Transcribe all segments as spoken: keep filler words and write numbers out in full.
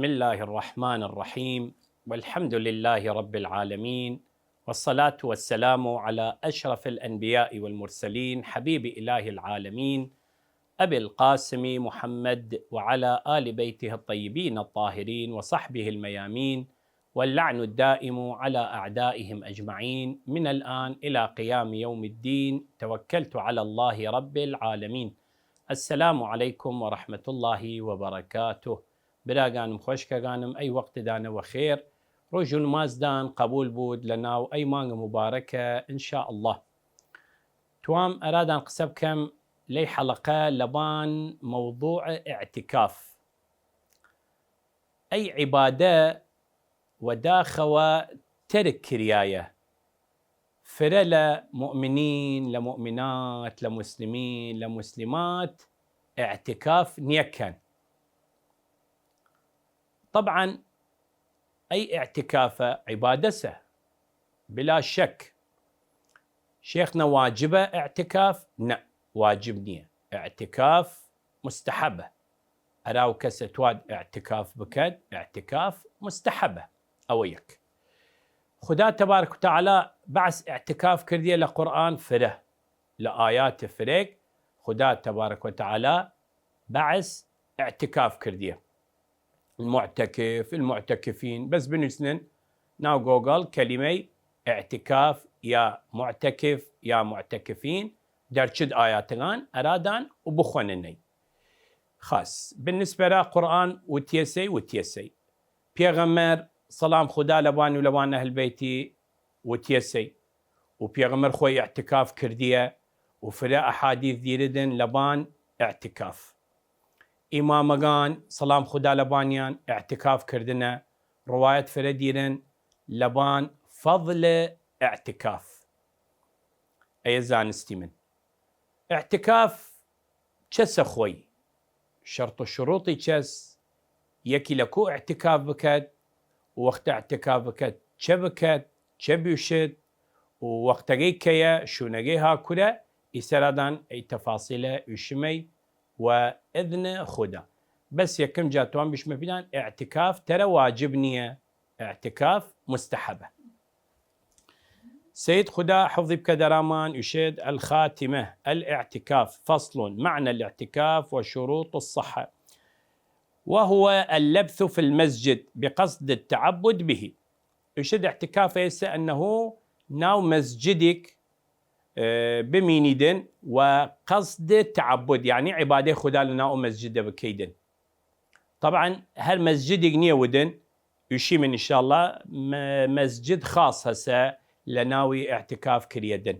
بسم الله الرحمن الرحيم. والحمد لله رب العالمين. والصلاة والسلام على أشرف الأنبياء والمرسلين حبيب إله العالمين أبي القاسم محمد وعلى آل بيته الطيبين الطاهرين وصحبه الميامين واللعن الدائم على أعدائهم أجمعين من الآن إلى قيام يوم الدين. توكلت على الله رب العالمين. السلام عليكم ورحمة الله وبركاته. براگانم خوەشکەگانم، ئەی وەختدانە وەخێر، ڕۆژ و نمازدان قەبول بوود لە ناو ئەی مانگە مبارەکە ان شاء الله. توام ئەرادان قسە بکەم لەی حەڵەقە لەبان مەوضوع ئیعتیکاف. ئەی عیبادە وەداخەوە تەرک کریایە، فرە لە مؤمنین، لە مؤمنات، لە مسلمین، لە مسلمات ئیعتیکاف نیەکەن. طبعا ئەی ئیعتیکافە عیبادەسە، بلا شەک. شێخنە واجبە ئیعتیکاف؟ نە، واجب نییە. ئیعتیکاف مستحبە. ئەراو کەسە تواد ئیعتیکاف بکەد، ئیعتیکاف مستحبە. ئەوە یەک. خودا تبارک و تعالی بەعس ئیعتیکاف کردیە لە قورئان فرە، لە ئایات فرێک خودا تبارک و تعالی بەعس ئیعتیکاف کردیە. المعتكف، المعتكفين، بەس بنووسنن ناو گۆگڵ کەلیمەی ئیعتیکاف یا معتەکف یا معتەکفین، دەرچد ئایاتگان ئەرادان و بخوەننەی. خاس بالنسبە را قورئان وتیەسەی، وتیەسەی. پێغەمبەر سەڵام خودا لەبان و لەبان ئەهل بەیتی وتیەسەی، و پێغەمبەر خوەی ئیعتیکاف کردیە، و فرە ئەحادیث دیردن لەبان ئیعتیکاف. ئیمامەگان سەڵام خودا لەبانیان ئیعتیکاف کردنە، ڕوایەت فرە دیرن لەبان فەضل ئیعتیکاف. ئەیە زانستی من. ئیعتیکاف چەسە خوەی، شەرط و شروطی چەس، یەکی لە کو ئیعتیکاف بکەد، وەختە ئیعتیکاف بکەد چە بکەد، چە بوشد، و وەختەگەی کەیە، شوونەگەی ها کورە، ئیسەرادان ئەی تەفاسیلە ئویشمەی و ئذن خودا. بەس یەکم جا توان بشمە پیدان ئیعتیکاف تەرە واجب نییە، ئیعتیکاف مستحبە. سید خودا حفظی بکە دەرامان ئوشێد: الخاتمة: الاعتكاف فصل: معنى الاعتكاف وشروط الصحة وهو اللبث في المسجد بقصد التعبد به. ئوشێد ئیعتیکاف ئێسە ئەنەهو ناو مەسجدیک، ئێ، بمینیدن و قەصد تعبد، یعنی عیبادەی خودا لە ناو مەسجدە بکەیدن. طبعا هەر مەسجدیک نییە ودن، ئوشیمن ان شاء الله، مە-، مەسجد خاص هەسە لە ناوی ئیعتیکاف کریەدن.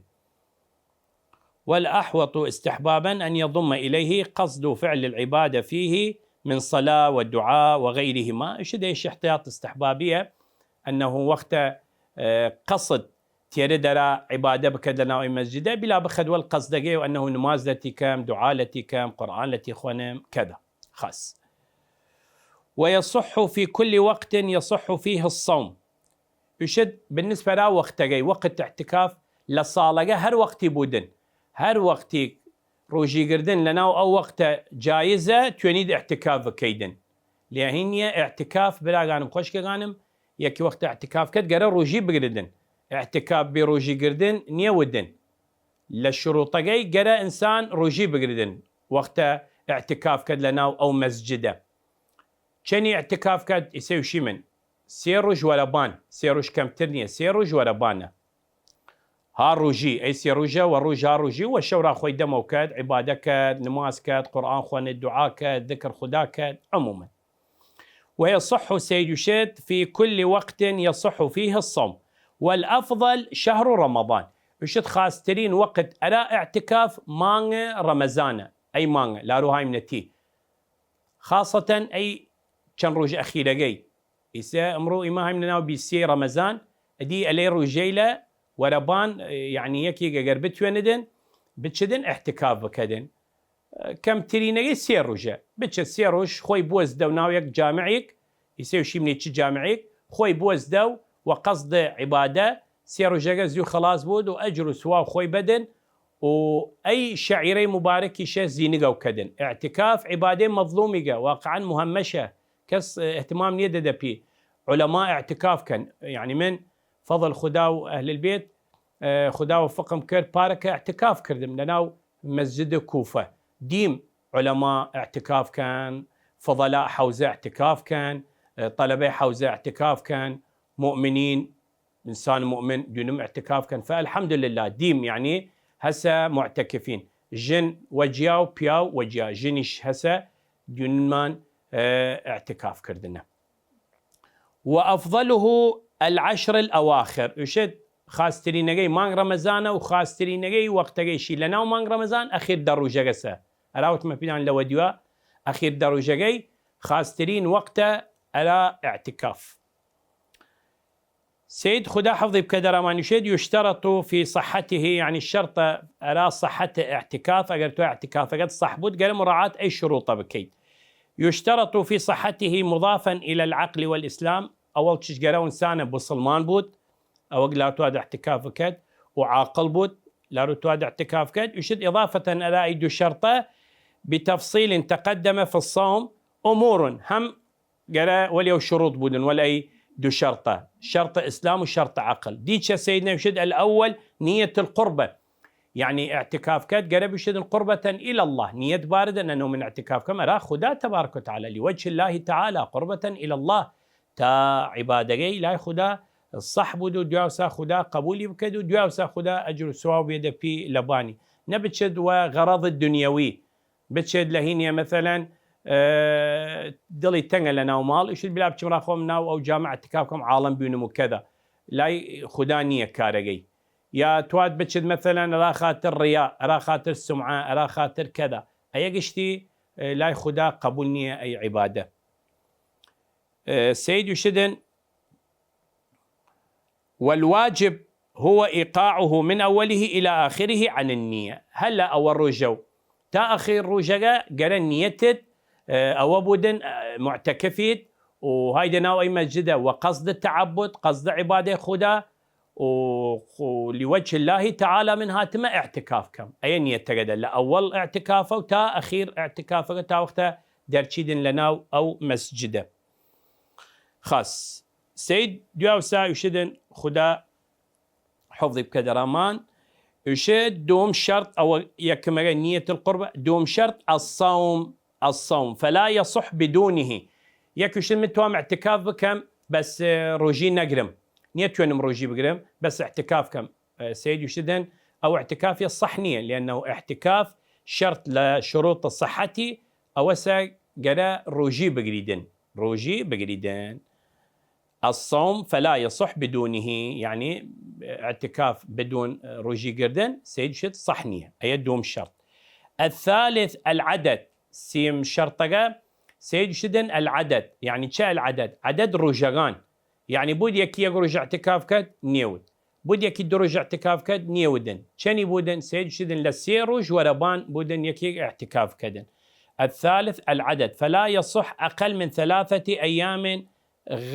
والأحوط استحبابا أن يضم إليه قصد فعل العبادة فيه من صلاة ودعاء وغيرهما. ئیشە دەیش احتیاط استحبابیە، ئەنەهو وەختە، ئێ، قەصد تیەرێ دەرا عیبادە بکەد لە ناوی مەسجدە، بلا بخەد وەل قەصدەگەی و ئەنەهو نماز لەتی کەم، دوعا لەتی کەم، قورئان لەتی خوەنم، کەدا. خاس. ويصح في كل وقت يصح فيه الصوم. ئوشێد بالنسبە را وەختەگەی، وەخت ئیعتیکاف لە ساڵەگە هەر وەختی بودن، هەر وەختی ڕوژیگردن لە ناو ئەو وەختە جایزە، توێنید ئیعتیکاف بکەیدن. لە هینیە ئیعتیکاف، براگانم خوەشکەگانم، یەکی وەخت ئیعتیکاف کەد گەرە ڕوژی بگردن. ئیعتیکاف بی ڕوژیگردن نییە ودن. لە شروطەگەی گەرە ئنسان ڕوژی بگردن وەختە ئیعتیکاف کەد لە ناو ئەو مەسجدە. چەنی ئیعتیکاف کەد؟ ئیسە ئوشیمن سێ ڕوژ وەرەبان، سێ ڕوژ کەمتر نییە، سێ ڕوژ وەرەبانە. ها ڕوژی، ئەی سێ ڕوژە، وە ڕوژ ها ڕوژی، وە شەو را خوەی دەمەو کەد، عیبادە کەد، نماز کەد، قورئان خوەنێد، دوعا کەد، ذکر خودا کەد، عموما. ويصح، سید ئوشێد، في كل وقت يصح فيه الصوم والأفضل شهر رمضان. ئوشێد خاسترین وەخت ئەرا ئیعتیکاف مانگ ڕەمەزانە، ئەی مانگ لاروهایم نەتی. خاصەتەن ئەی چەن ڕوژ ئەخیرەگەی. ئیسە ئمڕوو ئیمە هایم لە ناو بیست و سێ ڕەمەزان، ئەدی ئەلەی ڕوژەیلە وەرەبان، یعنی یەکیگ ئەگەر بتوێندن، بچدن ئیعتیکاف بکەدن. کەمترینەگەی سێ ڕوژە. بچە سێ ڕوژ خوەی بوەزدەو ناو یەک جامعیک، ئیسە ئوشیمنی چ جامعیک، خوەی بوەزدەو وە قەصد عیبادە، سێ ڕوژەگە زوو خەڵاس بوود و ئەجر و سواو خوەی بەدن، و ئەی شەعیرەی مبارەکیشە زینگەو کەدن. ئیعتیکاف عیبادەی مەظلومیگە، واقعا مهمشە، کەس ئهتمام نیەدەدە پی. عولەما ئعتکاف کەن. یەعنی من فەضل خودا و ئەهل البێت، ئە، خودا وفقم کرد، پارەکە ئعتکاف کردم لەناو مەسجد کوفە. دیم عولەما ئعتکاف کەن، فضلاء حەوزە ئعتکاف کەن، ئە، طەلەبەی حەوزە ئعتکاف کەن، مؤمنین، ئنسان مؤمن دونم ئعتکاف کەن. فالحمدلله، دیم، یەعنی، هەسە معتکفین. ژن وەجیا و پیاو وەجیا. ژنیش هەسە دونمان، ئە، ئعتکاف کردنە. وأفضله العشر الأواخر. ئوشێد خاسترینەگەی مانگ رەمەزانە و خاسترینەگەی وەختەگەیشی لەناو مانگ رەمەزان ئەخیر دە رووژەگەسە. ئەرا وتمە پیدان لەوە دیوە ئەخیر دە رووژەگەی خاسترین وەختە ئەرا ئعتکاف. سید خودا حفظی بکە دەرامان ئوشێد: يشترط في صحته، یەعنی شەرتە ئەرا صحت ئعتکاف، ئەگەر تو ئعتکافەگەت صح بوود، گەرە مراعات ئەی شروطە بکەیت. يشترط في صحته مضافا إلى العقل والإسلام، ئەوەڵ چش گەرە ئنسانە بوسڵمان بوود، ئەوەگ لار تواد ئعتکاف بکەد، و عاقڵ بوود، لار تواد ئعتکاف کەد. ئوشێد إضافة، ئەرا ئی دو شەرتە، بتفصيل تقدم في الصوم أمور، هەم گەرە وەلی ئەو شروط بوودن، وەلی ئەی دو شەرتە، شەرت ئسلام و شەرت عەقڵ. دیچە سید نوشێد: الأول نية القربة، یەعنی ئعتکاف کەد گەرە بوشێدن قربة إلى الله، نیەت باردن ئەنو من ئعتکاف کەم ئەرا خودا تبارک وتعالى، لوجه الله تعالى، قربة إلى الله، تا عبادەگەی لای خودا صح بوود و دویاوسا خودا قبولی بکەد و دویاوسا خودا ئەجر و سواو بێدە پی لەبانی. نەبچێد وە غەرەض دنیەوی، بچێد لە هینیە، مەسەلەن، ئە، دڵی تەنگە لە ناو ماڵ، ئیشت بلا بچم را خۆم ناو ئەو جامع ئەتکاف کەم عاڵم بینم و کەدا. لای خودا نییە کارەگەی. یا توات بچێد، مەسەلەن، ئەرا خاتر ڕیا، ئەرا خاتر سمعە، ئەرا خاتر کەدا. ئەیە گشتی، ئە، لای خودا قبول نییە ئەی عیبادە. ئە، سید وشدن، والواجب هو إيقاعه من أوله إلى آخره عن النية. هەر لە ئەوە ڕۆژە و تا ئەخیر ڕۆژەگە گەرە نیەتت، ئە، ئەوە بودن، ئە، معتەکەفیت و هایدە ناو ئەی مەسجدە وە قەصد تەعەبود، قەصد عیبادەی خودا و، و لوجه الله تعالى من هاتمە ئعتکاف کەم. ئەیە نیەتەگەدە لە ئەوەڵ ئعتکافە و تا ئەخیر ئعتکافەگە تا وەختە دەرچیدن لە ناو ئەو مەسجدە. خاص. سید دویاوسا ئوشێدن، خودا حفظی بکە دەرامان. ئوشێد دوم شەرت ئەوە یەکمەگە نیەت القربە، دوم شەرت الصوم، الصوم فلا يصح بدونه. یەک ئوشێد من توام اعتکاف بکەم، بەس، ئە، ڕۆژی نەگرم. نیەتوێنم ڕۆژی بگرم، بەس اعتکاف کەم. ئە، سید ئوشێدن ئەو اعتکافی صح نییە، لأنه اعتکاف شەرت لە شروط صحتی ئەوەسە گەرە ڕۆژی بگریدن. ڕۆژی بگریدن. الصوم فلا يصح بدونه، یەعنی ئعتکاف بدون ڕۆژی گردن، سید شت صح نییە. ئەیە دوم شەرت. الثالث العدد، سیم شەرتەگە، سید شدن العدد، یەعنی چە العدد؟ عدد ڕۆژەگان. یەعنی بود یەکی یەک ڕۆژ ئعتکاف کەد، نیەود. بود یەکی دو ڕۆژ ئعتکاف کەد، نیەودن. چەنی بودن؟ سید شدن لە سێ ڕۆژ وەرەبان بودن یەکی ئعتکاف کەدن. الثالث العدد، فلا يصح أقل من ثلاثة أيام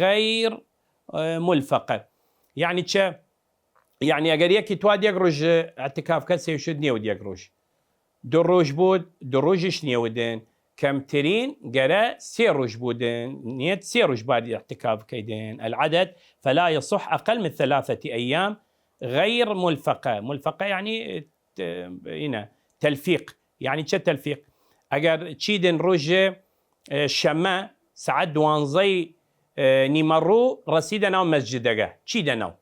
غير، ئە، ملفقة. یەعنی چە؟ یەعنی ئەگەر یەکی تواد یەک ڕۆژ ئعتکاف کەد، سێ شت نیەود یەک ڕۆژ. دو ڕۆژ بود، دو ڕۆژیش نیەودن. کەمترین گەرە سێ ڕۆژ بودن، نیەت سێ ڕۆژ باری ئعتکاف کەیدن. العدد فلا يصح أقل من ثلاثة أيام غير ملفقة. ملفقة یەعنی، ئە، ئینە، تلفیق. یەعنی چە تلفیق؟ ئەگەر چیدن ڕۆژ، ئە، شەمە سەعات دوانزەی، ئە، نیمەڕوو ڕەسیدە ناو مەسجدەگە. چیدە ناو؟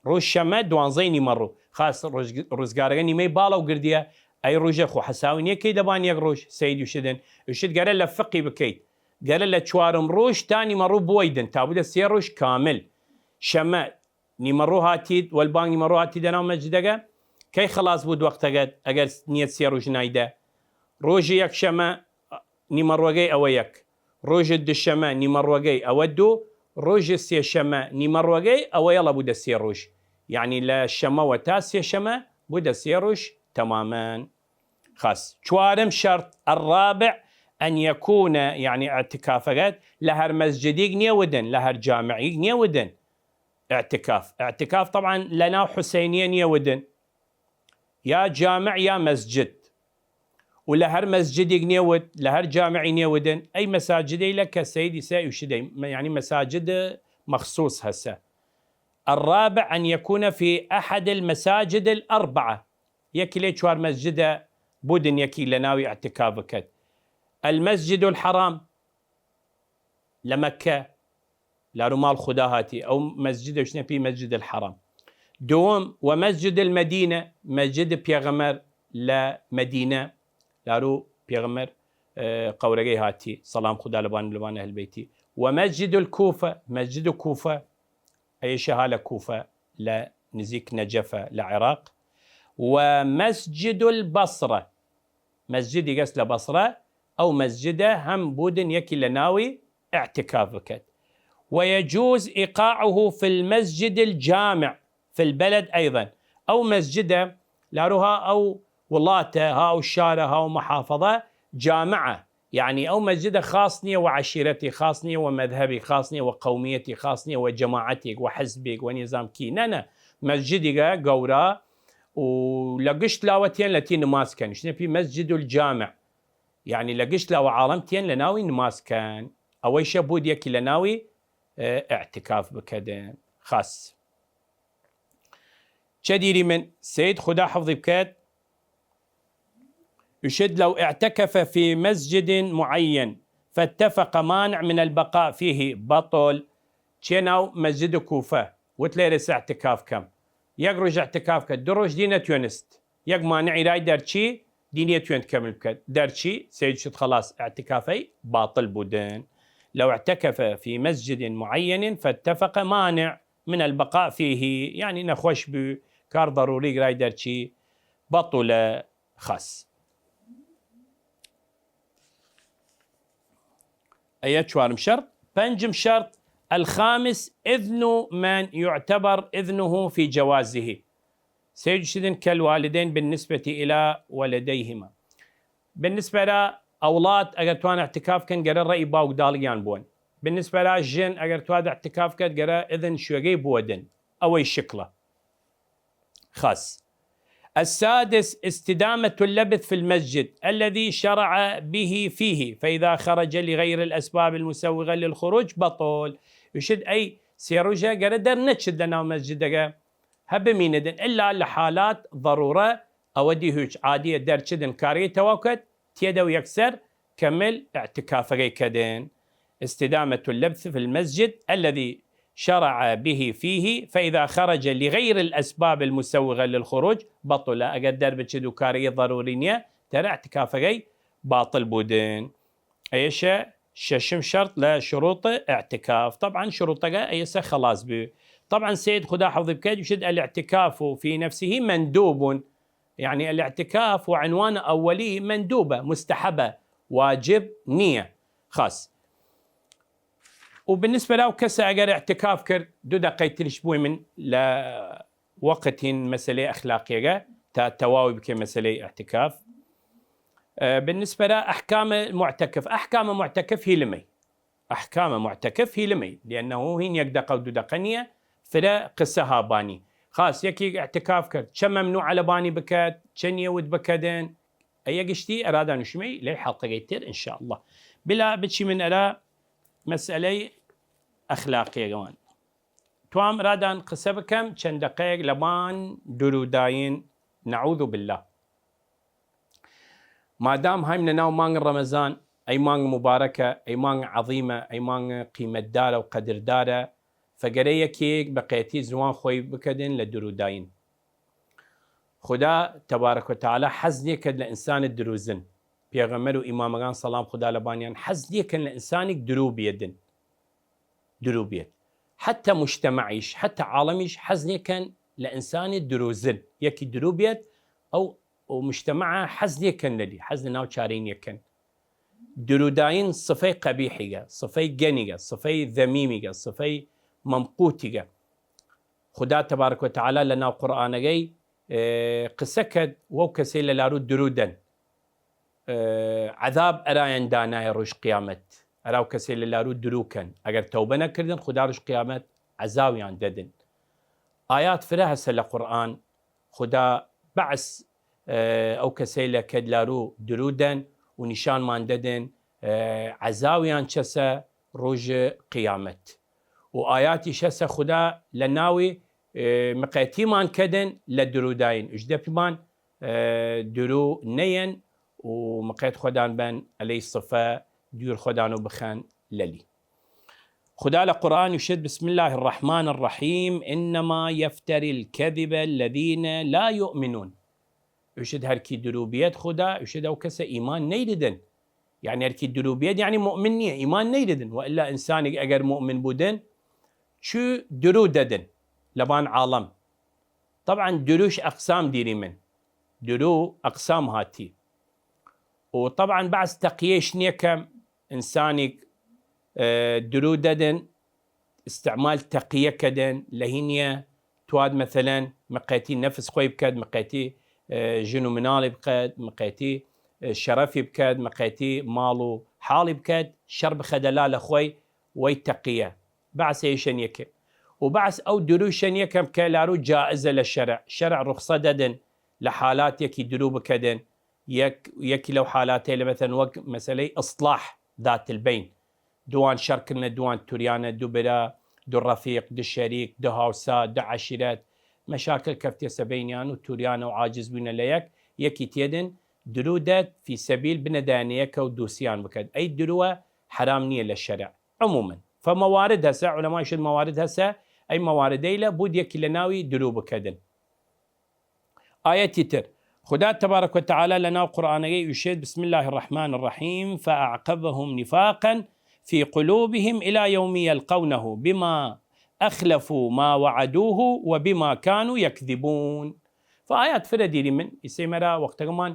ڕۆژ شەمە دوانزەی نیمەڕوو. خاس ڕۆژ-، ڕوزگارەگە نیمەی باڵەو گردیە، ئەی ڕۆژە خۆ حەساوی نیە کەی دەبان یەک ڕۆژ. سید وشدن، وشت گەرە لە فقی بکەیت. گەرە لە چوارم ڕۆژ تا نیمەڕوو بووەیدن، تا بودە سێ ڕۆژ کامل. شەمە نیمەڕوو هاتید، وەل بانگ نیمەڕوو هاتیدە ناو مەسجدەگە، کەی خلاص بوود وەختەگەت، ئەگەر نیەت سێ ڕۆژ نایدە؟ ڕۆژی یەکشەمە نیمەڕوەگەی ئەوە یەک، ڕۆژ دوشەمە نیمەڕوەگەی ئەوە دو، ڕۆژ سێشەمە نیمەڕوەگەی ئەوە یەڵە بودە سێ ڕۆژ. یەعنی لە شەمەوە تا سێشەمە بودە سێ ڕۆژ تەمامەن. خاس. چوارم شەرت، الرابع أن يكون، یەعنی ئعتکافەگەت لە هەر مەسجدیگ نیەودن، لە هەر جامعیگ نیەودن. ئعتکاف. ئعتکاف طبعا لە ناو حسینیە نیەودن. یا جامع یا مەسجد. و لە هەر مەسجدیگ نیەود، لە هەر جامعی نیەودن، ئەی مەساجدەیلە کە سەید ئیسە ئوشیدەی، یعنی مەساجد مەخسوس هەسە. الرابع أن يكون في أحد المساجد الأربعة، یەکی لەی چوار مەسجدە بودن یەکی لەناوی ئەعتکاف بکەد. المسجد الحرام، لە مەککە، لارو ماڵ خودا هاتی، ئەو مەسجدە ئوشنە پی مسجد الحرام. دووەم، ومسجد المدينة، مەسجد پێغەمەر لە مەدینە، لارو پێغەمەر، ئە، قەورەگەی هاتی، سەڵام خودا لەبان لەبان ئەهل بەیتی. ومسجد الكوفة، مەسجد کوفە، ئەیشە ها لە کوفە لە نزیک نەجەفە لە عێراق. ومسجد البصرة، مەسجدیگ ئەس لە بەسرە، ئەو مەسجدە هەم بودن یەکی لەناوی ئیعتکاف بکەد. ويجوز إيقاعه في المسجد الجامع في البلد أيضا. ئەو مەسجدە لارو ها ئەو وڵاتە، ها ئەو شارە، ها ئەو محافظە جامعە، یعنی ئەو مەسجدە خاص نیە وە عەشیرەتی، خاص نیە وە مەذهەبی، خاص نیە وە قەومیەتی، خاص نیە وە جەماعەتیگ، وە حزبیگ، وە نیزامکی، نە، نە. مەسجدیگە گەورا و لە گشت لاوە تیەن لە تی نماز کەن، شنە پی مسجد الجامع، یعنی لە گشت لاوە عاڵەم تیەن لە ناوی نماز کەن. ئەوەیشە بود یەکی لە ناوی، ئە، ئیعتکاف بکەدن خاص. چە دیریمن؟ سەید خودا حفظی بکەد، ئوشێد: لو اعتكف في مسجد معين فاتفق مانع من البقاء فيه بطل. چێ ناو مەسجد کوفە، وت لەیرەس ئیعتکاف کەم. یەک روژ ئیعتکاف کەد، دو روژ دی نەتوێنست، یەک مانعی رای دەرچی، دی نیەتوێند کەمل بکەد. دەرچی؟ سەید شت خلاص ئیعتکافەی باطل بودن. لو اعتكف في مسجد معين فاتفق مانع من البقاء فيه، یعنی نەخوەش بو، کار ضروری رای دەرچی، بطل خاص. ئەیە چوارم شەرت. پەنجم شەرت، الخامس إذن من يعتبر إذنه في جوازه. سەید شدن كالوالدين بالنسبة إلى ولديهما. بالنسبە لە ئەوڵاد، ئەگەر توان ئیعتکاف کەن، گەرە ڕەئی باوگ داڵگیان بوون. بالنسبە لە ژن، ئەگەر تواد ئیعتکاف کەد، گەرە ئذن شوێگەی بوەدن. ئەوەی شکڵە. خاص. السادس استدامة اللبث في المسجد الذي شرع به فيه، فإذا خرج لغير الأسباب المسوغة للخروج بطل. ئوشت ئەی سێ روژە گەرە دەر نەچد لە ناو مەسجدەگە، هە بمینەدن، ئللا لە حالات ضرورە، ئەوە دی هویچ، عادیە دەرچدن کارگەی تەواو کەد، تیەدەو یەکسەر کەمل ئیعتکافەگەی کەدن. استدامة اللبث في المسجد الذي شرع به فيه، فإذا خرج لغير الأسباب المسوغة للخروج بطل. ئەگەر دەر بچد و کارگەی ضروری نیە، تەرە ئیعتکافەگەی باطل بودن. ئەیەشە شەشم شەرت لە شروط ئیعتکاف. طبعا شروطەگە ئەیەسە خلاص بو. طبعا سەید خودا حفظی بکەد، وشت: الاعتكاف في نفسه مندوب. یعنی الاعتكاف وە عنوان ئەوەلی مەندوبە، مستحبە، واجب نیە. خاص. و بالنسبە لەو کەسە ئەگەر ئیعتکاف کرد، دو دەقەی تریش بوی من لە وەقتین مەسەلەی ئەخلاقیەگە تا تەواوی بکەی مەسەلەی ئیعتکاف. ئە، بالنسبە لە ئەحکام معتەکف، ئەحکام معتەکف هیلمەی. ئەحکام معتەکف هیلمەی، لأنه هین یەک دەقە و دو دەقە نیە، فرە قسە هابانی. خاص یەکیگ ئیعتکاف کرد، چە مەمنوعە لەبانی بکەد، چە نیەود بکەدن، ئەیە گشتی ئەرا دانشمەی لەی حەڵقەگەی تر، ان شاء الله. بلا بچی من ئەرا مەسئلەی ئەخلاقیەگەوان. توام ئەرادان قسە بکەم چەن دەقەیەگ لەبان دروداین، نعوذ بالله. مادام هایمنە ناو مانگ ڕەمەزان، ئەی مانگ مبارەکە، ئەی مانگ عەظیمە، ئەی مانگ قیمەتدارە و قەدردارە، فەگەرە یەکیگ بە قەیەتی زوان خوەی بکەدن لە دروداین. خودا تبارک و تعالی حەز نیەکەد لە ئنسانێ دروزن. پێغەمبەر و ئیمامەگان سەڵام خودا لەبانیان حەز نیەکەن لە ئنسانیگ درو بیەدن. درو بیەد. حتی مجتمعیش، حتی عاڵەمیش حەز نیەکەن لە ئنسانێ دروزن. یەکی درو بیەد، ئەو، ئەو مجتمعە حەز نیەکەن لەلی، حەز لە ناو چارەی نیەکەن. دروداین صفەی قەبیحیگە، صفەی گەنیگە، صفەی ذەمیمیگە، صفەی مەمقوتیگە. خودا تبارک و تعالی لە ناو قورئانەگەی، ئێ، قسە کەد وەو کەسەی لە لارو درودەن، ئێ، عەذاب ئەرایەن دانایە روژ قیامەت. ئەراو کەسەی لە لارو درو کەن. ئەگەر تەوبە نەکردن، خودا روژ قیامەت عەذاویان دەدن. ئایات فرە هەسە لە قورئان، خودا بەعس ئەو کەسەیلە کە دلاروو درو دەن و نیشانمان دەێدن عەزاویان چەسە رووژ قیامەت. و ئایاتیش هەسە خودا لە ناوی مقەتیمان کەێدن لە درو داین، ئوش دەپیمان درو نەێن و مقەت خوەدان بەن، ئەلەی سفە دویر خوەدانو بخەن لەلی. خودا لە قورئان ئوشێد: بسم الله الرحمن الرحیم، انما یفتر الکذب الذین لا یؤمنون. ئوشێد هەر کی درو بیەێد، خودا ئوشێد ئەو کەسە ئیمان نەیردن. یەعنی هەر کی درو بیەێد یەعنی مؤمن نیە، ئیمان نەیردن. و ئللا ئنسانیگ ئەگەر مؤمن بوودن، چوو درو دەێدن لەبان عاڵەم. طبعا دروش ئەقسام دیریمن، درو ئەقسام هاتی. و طبعا بەعس تەقیەیش نیەکەم، ئنسانیگ درو دەێدن، ئستعمال تەقیە کەێدن، لە هینیە تواد مەسەلەن مقەتی نەفس خوەی بکەێد، مقەتی ژن و مناڵی بکەێد، مقەتی شەرەفی بکەێد، مقەتی ماڵ و حاڵی بکەێد، شەڕ بخەێدە لا لە خوەی، وەی تەقیە. بەعس ئیشە نیەکەم. و بەعس ئەو دروشە نیەکەم کە لاروو جائزە لە شەرع، شەرع رخصە دەێدن لە حالات یەکی درو بکەێدن. یەک، یەکی لەو حالاتەیلە مەسەلەن وەک مەسەلەی ئصلاح ذات البین، دووان شەڕ کردنە، دووان توریانە، دو برا، دو رەفیق، دو شەریک، دو هاوسا، دو عەشیرەت، مەشاکل کەفتیەسە بەینیان و توریانە و عاجز بوینە لە یەک، یەکی تیەێدن درو دەێد فی سەبیل بنەدایەنە یەکەو دووسیان بکەێد. ئەی دروە حەرام نیە لە شەرع. عموما فمەوارد هەسە، عولەمایشن مەوارد هەسە، ئەی مەواردەیلە بوود یەکی لە ناوی درو بکەێدن. ئایەتی تر، خودا تبارک و تعالی لە ناو قورئانەگەی ئوشێد: بسم الله الرحمن الرحیم، فأعقبهم نفاقا في قلوبهم إلى يوم يلقونه بما أخلفوا ما وعدوه وبما كانوا يكذبون. فآیات فرە دیریمن، ئیسەی مەرا وەختەگەمان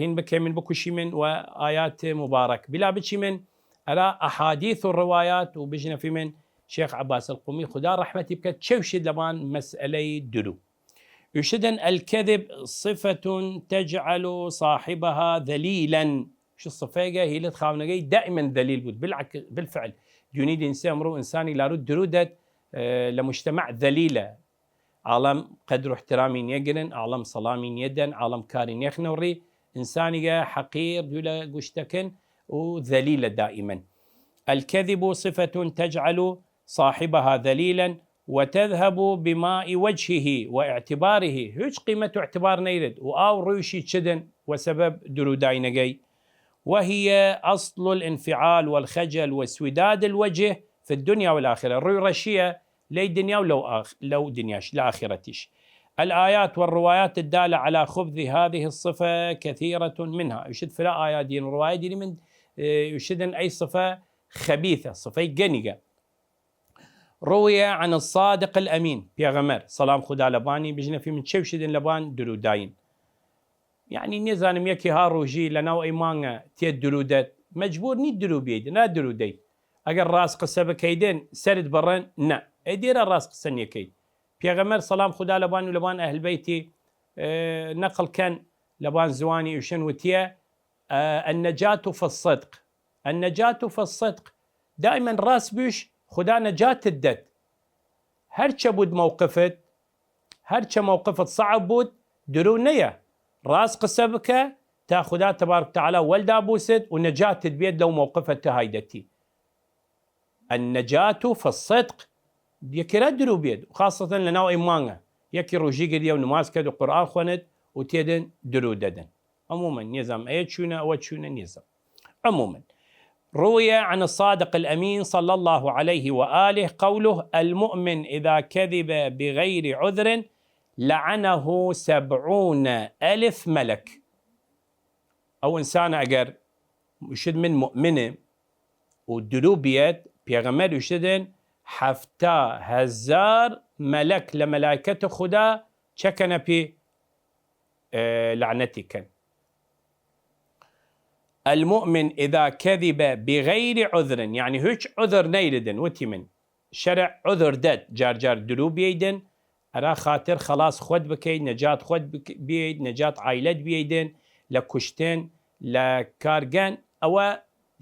هین بکەیمن بکوشیمن و ئایات مبارک بلا بچیمن ئەرا ئەحادیث و روایات و بژنەفیمن شێخ عەباس القومی، خودا رەحمەتی بکەێد، چەوشید لەبان مەسئلەی درو. ئوشێدن: الكذب صفة تجعل صاحبها ذليلا. چ سفەیگە هیلت خاونەگەی دائما ذلیل بوود. بالعک-، بالفعل. دوینی دینسێ ئمڕوو ئنسانی لاروو درو دەێد لە مجتمع ذلیلە. عاڵەم قەدر و احترامی نیەگرن، عاڵەم سەڵامی نیەدەن، عاڵەم کاری نیەخنەو ڕی، ئنسانیگە حەقیر دوی لە گوشتەکن و ذلیلە دائما. الكذب صفة تجعل صاحبها ذليلا وتذهب بماء وجهه واعتباره، هویچ قیمەت و اعتبار نەیرد و ئاو رویشی چدن وە سەبەب دروداینەگەی. وهي أصل الانفعال والخجل واسوداد الوجه في الدنيا والآخرة. روی رەشیە لەی دنیا و لەو ئاخ-، لەو دنیاش، لە ئاخرەتیش. الآيات والروايات الدالة على خبث هذه الصفة كثيرة منها. ئوشت فرە ئایا دین روایە دیری من، ئوشتن ئەی صفە خەبیثە، صفەی گەنیگە. روي عن الصادق الأمين، پیغمبر، سلام خدا لبانی، بژنەفی من چەوشیدن لبان دروداین. یەعنی نیزانم یەکی ها روژی لەناو ئەی مانگە تێ درودەت، مەجبور نی درو بیەید، نا درودەید. ئەگەر راس قسە بکەیدن، سەرت بڕن، نە. ئەی دیرە راس قسە نیەکەید. پیغمبر سلام خدا لبان و لبان اهل بیتی، اه، نقل کەن لبان زوانی ئوشن وتیە، اه، النجاة في الصدق. النجاة في الصدق. دائما راس بوش، خدا نجاتت دەت. هەرچە بوود موقفت، هەرچە موقفت صعب بوود، درو نەیە. راس قسە بکە تا خدا تبارک تعالی وەلدا بووست و نجاتت بێت لەو موقفە تە هایدەتی. النجاة في الصدق. یەکرا درو بێت، خاصەتەن لەناو ئەی مانگە. یەکی روژی گریە و نماز کەد و قورئان خوەند و تێدن درو دەدن. عموما نیزم ئەیە چوونە، ئەوە چوونە نیزم. عموما روي عن الصادق الأمين صلى الله عليه وآله قوله: المؤمن إذا كذب بغير عذر لعنه سبعون ألف ملك. ئەو ئنسانە ئەگەر ئوشت من مؤمنم و درو بیەت، پیغمبر ئوشتن هەفتا هەزار مەلەک لە مەلایکەت خدا چەکەنە پی، اه، لعنەتی کەن. المؤمن إذا كذب بغير عذر، یەعنی هویچ عذر نەیردن، وتی من شەرع عذر دەد، جار جار درو بیەیدن، ئەرا خاتر خلاص خوەد بکەید، نەجات خوەد بک-، بیەید، نەجات عایلەت بیەیدن، لە کوشتن، لە کارگەن، ئەوە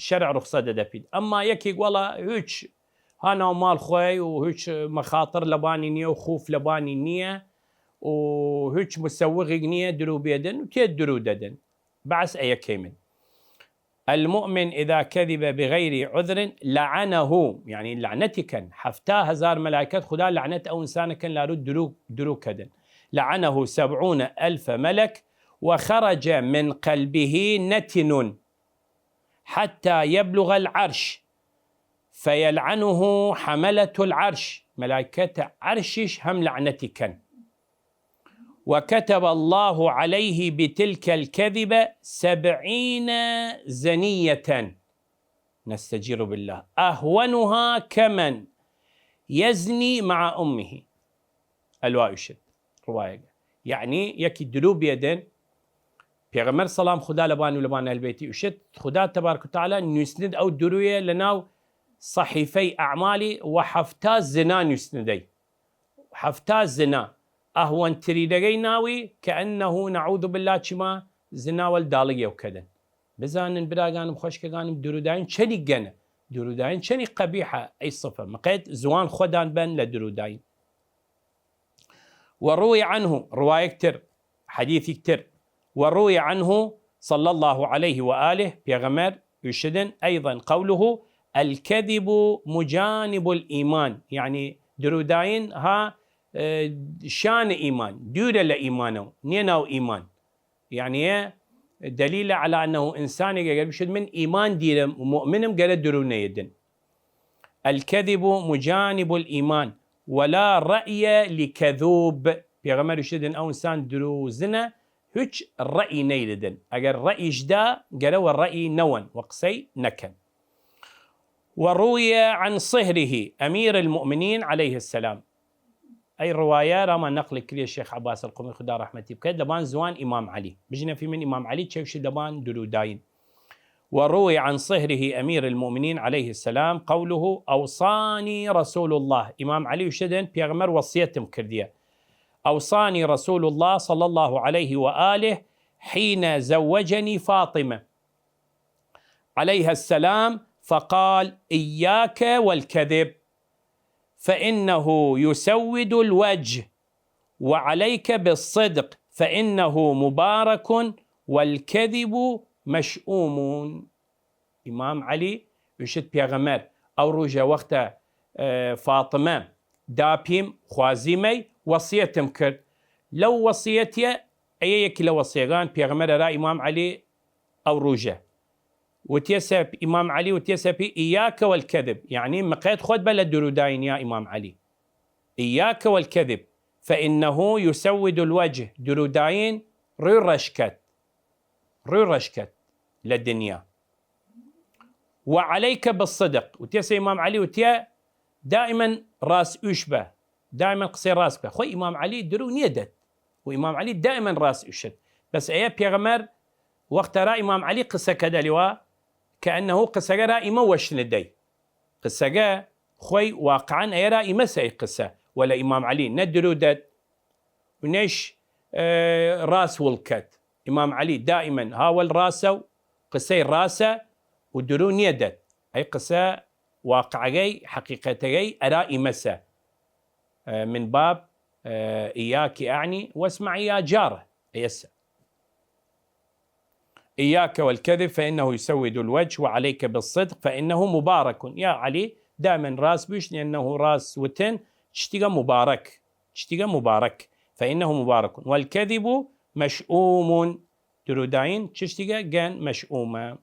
شەرع رخصە دەدەپید. ئەما یەکیگ وەڵا هویچ هاناو ماڵ خوەی و هویچ مەخاتر لەبانی نیە و خوف لەبانی نیە و هویچ مسوغیگ نیه درو بیدن و تێد درو دەدن. بەعس ئەیە کەیمن. المؤمن إذا كذب بغير عذر لعنه، یعنی لەعنەتی کەن. هەفتا هەزار مەلایکەت خودا لەعنەت ئەو ئنسانە کەن لارو درو، درو کەدن. لعنه سبعون ألف ملك وخرج من قلبه نتن حتى يبلغ العرش فيلعنه حملة العرش، مەلایکەت عەرشیش هەم لەعنەتی کەن. وكتب الله عليه بتلك الكذبة سبعين زنية، نستجير بالله، أهونها كمن يزني مع أمه. ئەلوا ئوشت، ڕوایەگە. یعنی، یەکی درو بیەدن، پێغەمبەر سەڵام خودا لەبان و لەبان ئەهل بەیتی ئوشت، خودا تبارک و تعالی نویسند ئەو درویە لەناو صحیفەی ئەعمالی و هەفتا زنا نویسندەی. هەفتا زنا. ئەهوەن تریدەگەی ناوی کە ئەنەهو نەعوذ بالله چما زنا وەل داڵگێو کەدن. بزانن براگانم خوەشکەگانم دروداین چەنی گەنە. دروداین چەنی قەبیحە ئەی صفە. مقەیت زوان خوەدان بەن لە دروداین. وروي عنه، ڕوایەک تر، حەدیثیک تر، وروي عنه صلى الله عليه وآله، پێغەمەر ئوشدن، أيضا قوله: الكذب مجانب الإيمان، یعنی دروداین ها، اه، شان ئیمان، دوورە لە ئیمانەو، نیە ناو ئیمان. یعنی، دلیل على أنه ئنسانێک ئەگەر بشێت من ئیمان دیرم و مؤمنم گەرە درو نەیدن. الكذب مجانب الإيمان ولا رأي لكذوب. پێغەمەر وشدن ئەو ئنسان دروزنە هیچ ڕەئی نەیدن. ئەگەر ڕەئیش دا گەرە وە ڕەئی نەوەن و قسەی نەکەن. وروي عن صهره أمير المؤمنين عليه السلام. ئەی ڕوایە رامان نەقل کریە شێخ عباس القمی خودا ڕەحمەتی بکەێت لەبان زوان ئیمام عەلی. بژنە فی من ئیمام عەلی چەوشی لەبان دروداین. وروي عن صهره أمير المؤمنين عليه السلام قوله: أوصاني رسول الله. ئیمام عەلی وشدن پێغەمەر وەسیەتم کردیە. أوصاني رسول الله صلى الله عليه وآله حين زوجني فاطمة عليها السلام فقال: إياك والكذب فإنه يسود الوجه وعليك بالصدق فإنه مبارك والكذب مشؤوم. ئیمام عەلی وشت پێغەمەر ئەو ڕوژە وەختە، ئە، فاطمە داپیم خوازیمەی وەسیەتم کرد. لەو وەسیەتیە ئەیە یەکی لە وەسیەگان پێغەمەر ئەرا ئیمام عەلی ئەو ڕوژە. وتیەسە ئیمام عەلی وتیەسە پی: إياك والكذب، یعنی مقەیت خوەد بە لە دروداین یا ئیمام عەلی. إياك والكذب فإنه يسود الوجه، دروداین ڕوی ڕەشکەت، ڕوی ڕەشکەت لە دنیا. وعليك بالصدق، وتیەسە ئیمام عەلی وتیە دائما ڕاس ئوش بە، دائما قسەی ڕاس بە. خوەی ئیمام عەلی درو نیەدەت و ئیمام عەلی دائما ڕاس ئوشت. بەس ئەیە پێغەمەر وەختە ئەرا ئیمام عەلی قسەکە دەلیوا کە ئەنەهو قسەگە ئەرا ئیمە وەشنە دەی. قسەگە خوەی واقعا ئەیە ئەرا ئیمە سەی قسە وەلە ئیمام عەلی نە درو دەت و نەیش، ئە، ڕاس وڵکەت. ئیمام عەلی دائما هاوەل ڕاسە و قسەی ڕاسە و درو نیەدەت. ئەی قسە واقعەگەی حەقیقەتەگەی ئەرا ئیمەسە. ئە، من باب، ئە، إياك أعني واسمعي يا جارة. ئەیەسە. إياك والكذب فإنه يسود الوجه وعليك بالصدق فإنه مبارك. یا عەلی، دائما ڕاس بویش، لأنه ڕاس وتن چشتیگە مبارک. چشتیگە مبارک. فإنه مبارك. والكذب مشؤوم. دروداین چشتیگە گەن مشؤومە.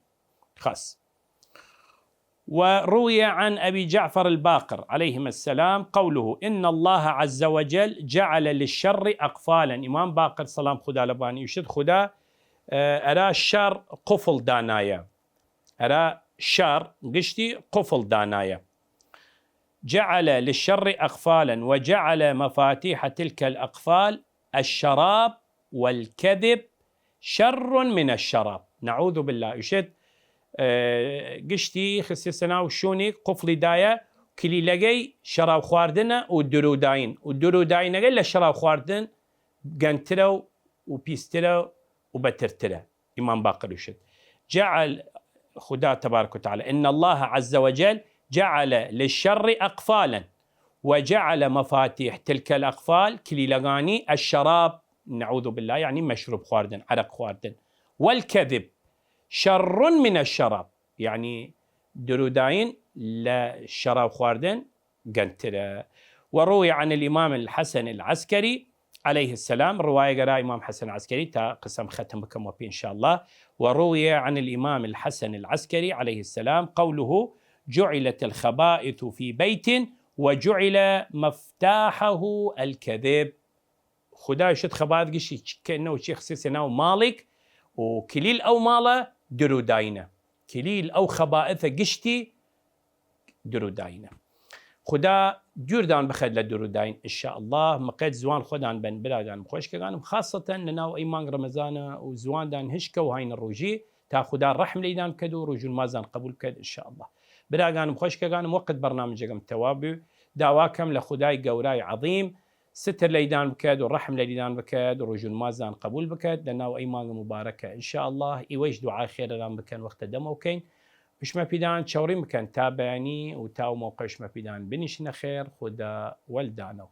خاص. وروي عن أبي جعفر الباقر عليهما السلام قوله: إن الله عز وجل جعل للشر أقفالا. ئیمام باقر سەڵام خودا لەبانی وشت خودا، ئە، ئەرا شەڕ قفڵ دانایە. ئەرا شەڕ گشتی قفڵ دانایە. جعل للشر أقفالا وجعل مفاتيح تلك الأقفال الشراب والكذب شر من الشراب. نعوذ بالله. ئوشێت، ئە، گشتی خسیسە ناو شوونی قفڵی دایە، کلیلەگەی شەڕاو خواردنە و دروداین. و دروداینەگەی لە شەڕاو خواردن گەنترە و، و پیسترە و بەترترە. ئیمام باقر ئوشێت. جعل، خودا تبارک و تعالی، إن الله عز وجل جعل للشر أقفالا وجعل مفاتيح تلك الأقفال، کلیلەگانی، الشراب، نعوذ بالله، یعنی مەشروب خواردن، عەرەق خواردن، والكذب شر من الشراب، یعنی درووداین لە شەراب خواردن گەنترە. وروي عن الإمام الحسن العسكري عليه السلام، روایەگ ئەرا ئیمام حەسەن عەسکەری تا قسەم خەتم بکەم وەپی ان شاء الله. وروي عن الإمام الحسن العسكري عليه السلام قوله: جعلت الخبائث في بيت وجعل مفتاحه الكذب. خودا شت خەبات گشتی کەنەو چی خسیسە ناو ماڵیک و کلیل ئەو ماڵە درووداینە. کلیل ئەو خەبائثە گشتی درووداینە. خودا دویردان بخەێد لە درووداین ان شاء الله. مقەێد زوان خوەدان بن براگانم خوەشکەگانم، خاسەتەن لە ناو ئەی مانگ رەمەزانە و زواندان هشکە و هاینە رووژی، تا خودا رەحم لەیدان بکەێد و رووژ و نمازان قەبول بکەێد ان شاء الله. براگانم خوەشکەگانم، وەقت بەرنامجەگەم تەواو بی، داوا کەم لە خودای گەورای عەظیم ستر لەیدان بکەێد و رەحم لەیدان بکەێد و رووژ و نمازان قەبول بکەێد لە ناو ئەی مانگ موبارەکە ان شاء الله. ئیوەیش دوعای خێرەران بکەن وەختە دەمەوکەین. شمە پیدان چەوڕیم بکەن تا بەیانی و تا و مەوقە شمە پیدان بنیشنە خێر. خودا وەلدانەو.